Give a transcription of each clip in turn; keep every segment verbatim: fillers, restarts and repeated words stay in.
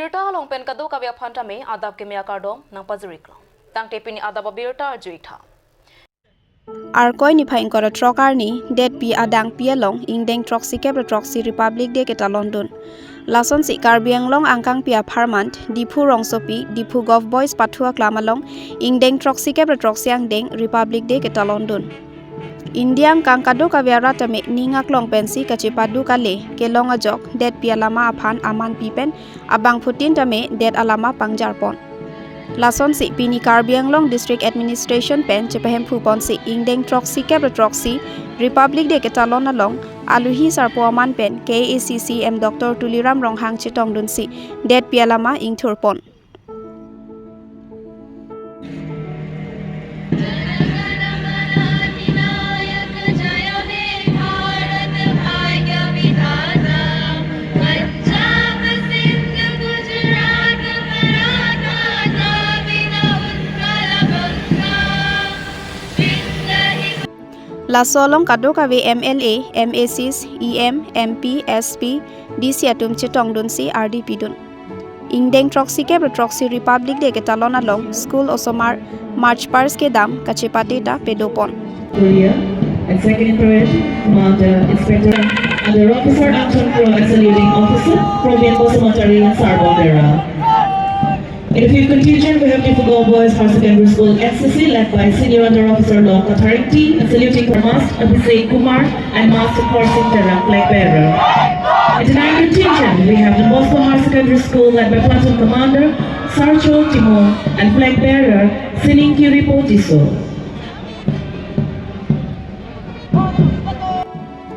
Birta along pen kadokave aphan tame adap keme akardom nangpajiriklo. Tangte pini adap abirta arju-ik tha. Arkoi niphai ingkoi ra throk arni, detpi adangpi along, ingdeng throksi kep ra throksi Republic Day ketalon dun. Lasonsi Karbi Anglong angkangpi apharman, Diphu rongsopi, Diphu Govt Boys pathu aklam along, ingdeng throksi kep ra throksi angdeng Republic Day ketalon dun. India angkang kadokave arat tame ning aklong pensi kachepadu kale, kelong ajok, detpi alama aphan amanpi pen, abangphutin tame det alama pangjarpon. Lasonsi pini Karbi Anglong District Administration pen chepahemphu ponsi ingdeng throksi kep ra throksi Republic Day ketalon along aluhi sarpo aman pen K A A C C E M Doctor Tuliram Ronghang chetongdunsi detpi alama ingthurpon. Laso along kadokave M L A, M A Cs, E M, M P, S P, D C atum chetongdunsi ardi pidun. Ingdeng throksi kep ra throksi Republic Day ketalon along school osomar march past kedam kachepate ta pedopon. Korea and second in parade, Commander Inspector under Officer Anton Kro and saluting officer Probian Basumatary and Sarbon Bera. In the fifth contingent, we have Diphu Govt Boys Higher Secondary School N C C led by Senior Under Officer Long Katharingti and saluting for Master Abhishek Kumar and Master Khorsing Terang, flag bearer. In the ninth contingent, we have Don Bosco Higher Secondary School led by Platoon Commander Sarcho Timon and flag bearer Sining Kiri Potiso.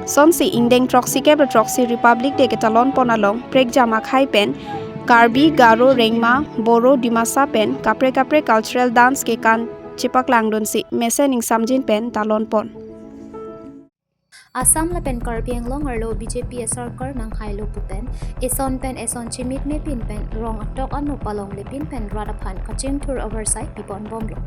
Sonsi ingdeng throksi kep ra throksi Republic Day ketalon pon along prekjam akhai pen Karbi, Garo, Rengma, Boro, Dimasa pen kaprek kaprek cultural dance kekan chepaklangdunsi mesen ingsamjin pen talon pon. Assam lapen Karbi Anglong arlo B J P asarkar nanghailo pu pen, eson pen eson chimitme pin pen rong atok ano palongle pin pen rat aphan kachingthur avarsai pipon bomlo.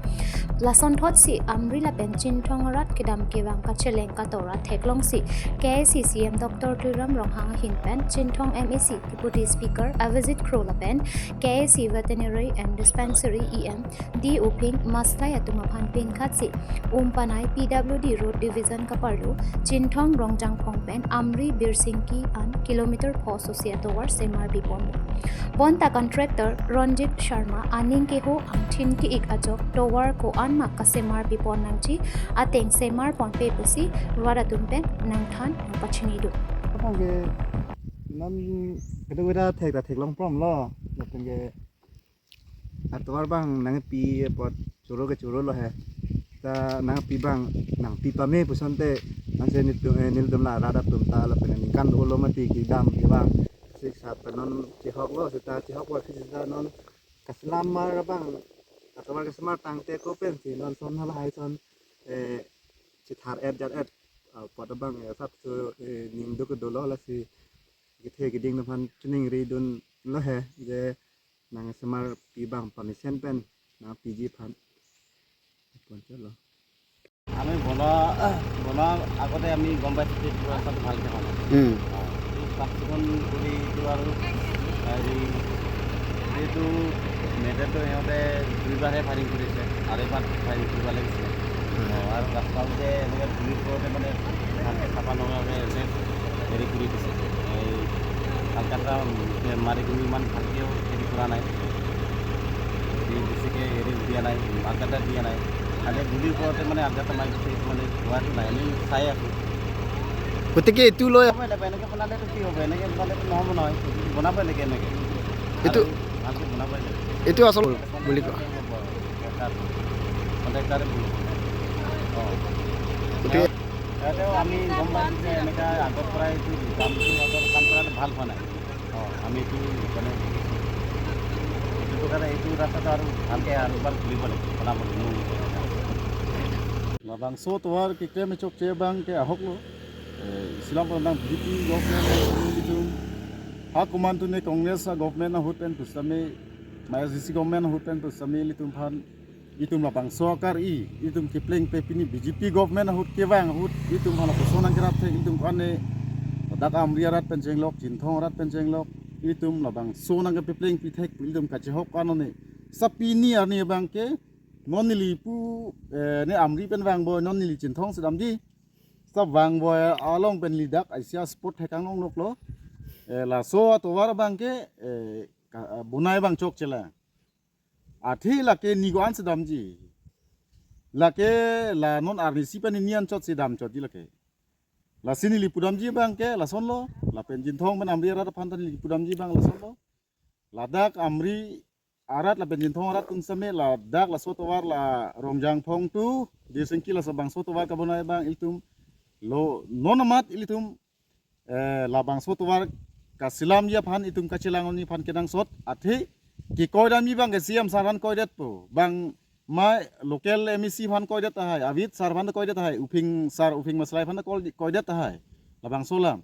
Lasonthotsi Amri lapen Chinthong arat kedam kevang kacheleng katora theklongsi K A A C C E M Doctor Tuliram Ronghang ahin pen Chinthong M A C Deputy Speaker Avijit Kro lapen K A A C Veterinary and Dispensary E M D Uphing Mastai atum aphan pinkhatsi Umpanai P W D Road Division kaparlo Chinthong Rongjangphong pen Amri Birsingki an kilometer pho sosi atovar semar pipon. Bonta contractor Ronjit Sharma aning keho angthin ke-ik ajok tovar ko-an ma kasemar pipon nangji ateng semar ponpe pusi rat atum pen nangthan nangpachinidun. Apang ke non kedo weda thek ta theklong prom lo, lapen ke atovar abang nangpi apot choro ke choro lo he. Ta nangpi abang nangpi pame pusonte, anse nelitum, eh, nelitum la rat atum ta lapen ningkan dolo mati kedam kevang. Sik sat pen non chehok lo seta chehok lo seta non kaselam mar abang atovar kasemar tangte ko pensi non son halahai son, eh, chethar et jar et apot abang, eh, sap so, eh, ning duk dolo lasi kethe keding aphan chiningridun lo he je nangsemarpi abang pamesen pen nangpiji aphan. Pon chalo. আমি বনোৱা, বনোৱা আগতে আমি গম পাইছোঁ যে এইটো ৰাস্তাটো ভালকৈ হোৱা নাই। উম। অ, এইটো চাফ চিকুণ কৰি এইটো আৰু হেৰি, এইটো মেটেলটো সিহঁতে দুইবাৰহে ফায়াৰিং কৰিছে আৰু এবাৰ ফায়াৰিং কৰিব লাগিছিলে। উম। অ, আৰু ৰাস্তাও যে এনেকৈ ধূলিৰ ওপৰতে মানে ভালকৈ চাফা নকৰাকৈ এনে হেৰি কৰি দিছে। এই আলকাট্ৰা মাৰি কিনি ইমান ভালকৈও হেৰি কৰা নাই। এই বেছিকৈ হেৰি দিয়া নাই, আলকাট্ৰা দিয়া নাই। খালি ধূলিৰ ওপৰতে মানে আলকাট্ৰা মাৰি দিছে, এইটো মানে হোৱাটো নাই। আমি চাই আছোঁ। গতিকে এইটো লৈ হ'ব এনেকৈ, এনেকৈ বনালেতো কি হ'ব? এনেকৈ বনালেতো নহ'ব নহয়। বনাবই লাগে এনেকৈ। এইটো আৰু ভালকৈ বনাবই লাগে। এইটো আচল বুলি কয়। কণ্ট্ৰেক্টাৰ, কণ্ট্ৰেক্টাৰে ভুল। অ। গতিকে ইয়াতেও আমি গম পাইছোঁ যে এনেকা আগৰ পৰাই এইটো কামটো সিহঁতৰ কাম কৰাটো ভাল হোৱা নাই। অ, আমি এইটো মানে এইটো কাৰণে এইটো ৰাস্তাটো আৰু ভালকৈ আৰু এবাৰ খুলিব লাগে, বনাব লাগে। Labangso atovar keklem chokche abang ke ahok lo. Eh, isi alam pen nang B J P government ilitum, ha komantu ne Congress a-government ahut pen pusitame, maya G C government ahut pen pusitame ilitum aphan, itum labangso akar-i, itum kepleng pe pini B J P government ahut kevang ahut, itum aphan lapuson nangkerap the, itum ko-an ne, dak Amri arat pen chenglok, Chinthong arat pen chenglok, itum labangso nangkepepleng pithek pu itum kachehok anoni. Sa pini arni abangke non neli pu, eh, ne Amri pen vangvoi, non neli Chinthong si damji. Sa vangvoi along pen neli dak asia spot thekang longloklo. Eh, laso atovar abangke, eh, ka-, bonai abang chokchelang. Athe lake ni ko-an si damji. Lake la non arnisi pen ni an chot si damchotji lake. Lasi neli pudamji abangke lasonlo, lapen Chinthong pen Amri arat aphan ta neli pudamji abang lasonlo. Ladak Amri arat lapen Chinthong arat atum sitame ladak laso atovar la Rongjangphong to Dirsingki laso bangso atovar kabonai abang ilitum lo non amat ilitum, eh, labangso atovar kasilamji aphan itum kachelang oni aphan kenangsot athe kekoi damji abangke C M sir aphan koidetpo. Bang ma local M A C aphan koidet tahai, Avit sir aphan koidet tahai, Uphing sir, Uphing Maslai aphan koi-, koidet tahai. Labangso alam.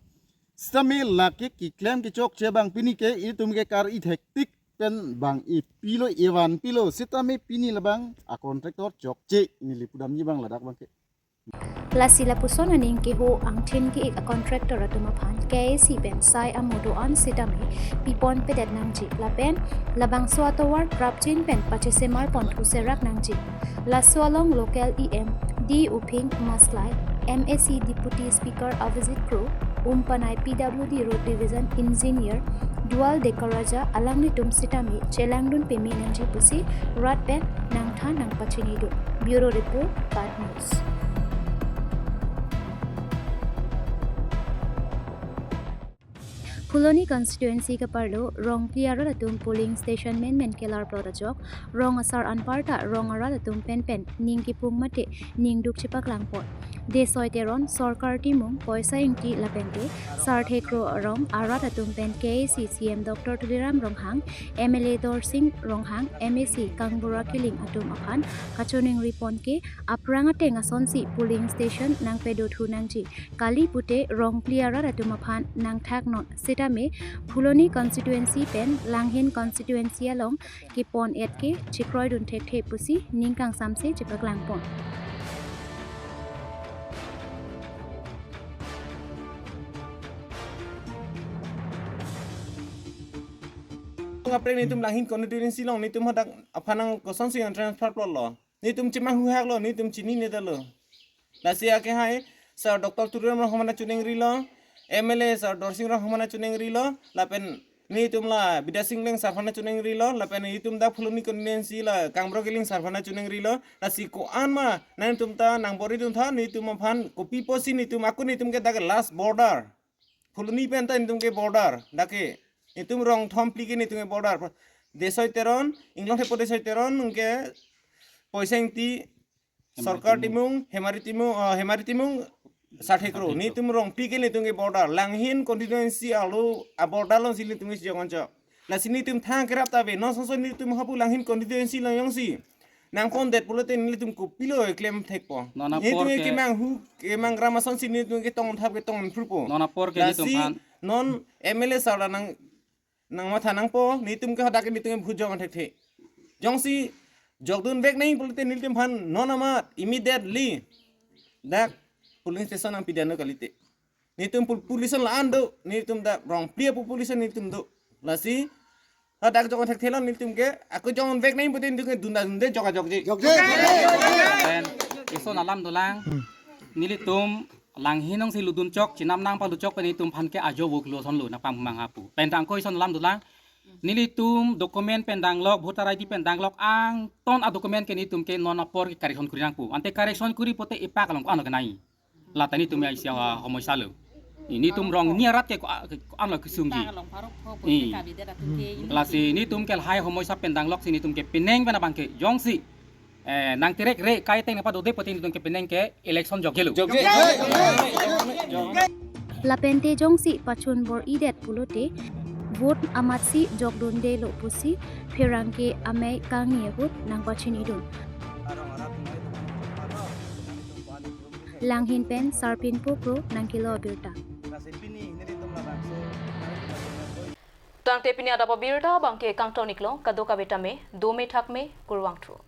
Sitame lake keklem kechokche abang pini ke itum ke kar-i thektik pen bang ipilo, ivan pilo. Sitame pini labang a contractor chokche, neli pudamji abang ladak abangke. Lasi lapuson aning keho angthin ke-ik a contractor atum aphan K A A C pen sai amo do-an sitame pipon pedet nangji lapen labangso atovar prapjin pen pachesemar pon thu serak nangji. Laso along local E M D Uphing Maslai, M A C Deputy Speaker Avijit Kro, Umpanai P W D Road Division Engineer Dual Dekaraja alanglitum sitame chelangdun peme nangji pusi rat pen nangthan nangpachinidun. Bureau Report, Bad News. Phuloni constituency kaparlo Rongphli arat atum polling station menmen kelar plot ajok, rong asar anparta rong arat atum penpen ning kipung mate ning duk chepaklangpon. Desoi Teron, Sorkar Timung, Poisa Ingti lapente Sarthe Kro arong arat atum pen K A C C M Doctor Tuliram Ronghang, M L A Dorsing Ronghang, M A C Kangbura Killing atum aphan kachoningri pon ke aphrang ateng asonsi polling station nangpedo thu nangji. Kali pute Rongphli arat atum aphan nangthak non sitame Phuloni constituency pen Langhin constituency along kepon et ke chekroidun thekthe pusi ning kangsamse chepaklangpon. Kaprek netum Langhin constituency along netum hadak aphan nang kosonsi nang transfer plot lo. Netum chemanghu haklo, netum chinine detlo. Lasi ake hai Sir Doctor Tuliram Ronghang aphan choningrilo, M L A Sir Dorsing Ronghang aphan choningrilo, lapen netum la Bidya Sing Engleng sir aphan choningrilo, lapen netum dak Phuloni constituency la Kangbura Killing sir aphan choningrilo. Lasi ko-an ma netum ta nang bor-idun tha, netum aphan kopi pusi netum ako netum ke dak last border. Phuloni pen ta netum ke border. Dak ke netum rong thom phli ke netum ke border. Desoi Teron, Inglong Thepo Desoi Teron, anke Poisa Ingti, Sorkar Timung, Hemari Timung, ah, Hemari Timung, Sarthe Kro. Sarthe Kro. Netum rong phli ke netum ke border. Langhin constituency alo a border alongsi netum ke jong anchok. Lasi netum thang kerap ta ave. Non sonson netum hapu Langhin constituency along jongsi nangpondet pulote netum kopilo klem thekpo. Non apor netum ke kemanghu, kemangram asonsi netum ketong thap ketong phrupo. Non apor ke netum lasi phan. Non M L A sir nang nangmatha nangpo, netum ke hadak netum ke bhujong thekthe. Jongsi jokdun vek nangji pulote netum phan non amat immediately dak polling station nangpidano kalite. Netum pol-, pollution la-an do, netum dak Rongphli a pollution netum do. Lasi hadak jok thekthe lo netum ke, ako jok vek nangji pulote netum ke dunda dunde jok ajokji. Jokji. Pen ison alam dolang. Nelitum Langhin alongsi lutdun chok, chenam nang palu chok pen netum phan ke ajo vok lo son lo nangpangmang hapu. Pen tangko ison alam dolang. Nelitum document pen danglok, voter I D pen danglok, angton a document ke netum ke non apor ke correction kuri nangpo. Ante correction kuri pote ipak along ko-an lo kenai. Lata netum ya isi a homoi salo. Netum rong ni arat ke ko-, ko-an lo kesungji. Lasi netum ke lahai homoi sa pen danglok si netum ke penang pen abang ke jongsi eh, nang terek re kai teng napa dode pote netum ke penang ke election jokjelo. Jokje. Lapente jongsi pachun bor-idet pulote vote amatsi jokdundelo pusi pherangke amei kangni ahut nangpachinidun. Langhin pen Sarpin Pokro nangkelo abirta. Tangte pini adap abirta abang ke kangton-iklo, kadokave tame dome thakme, kurvangthu.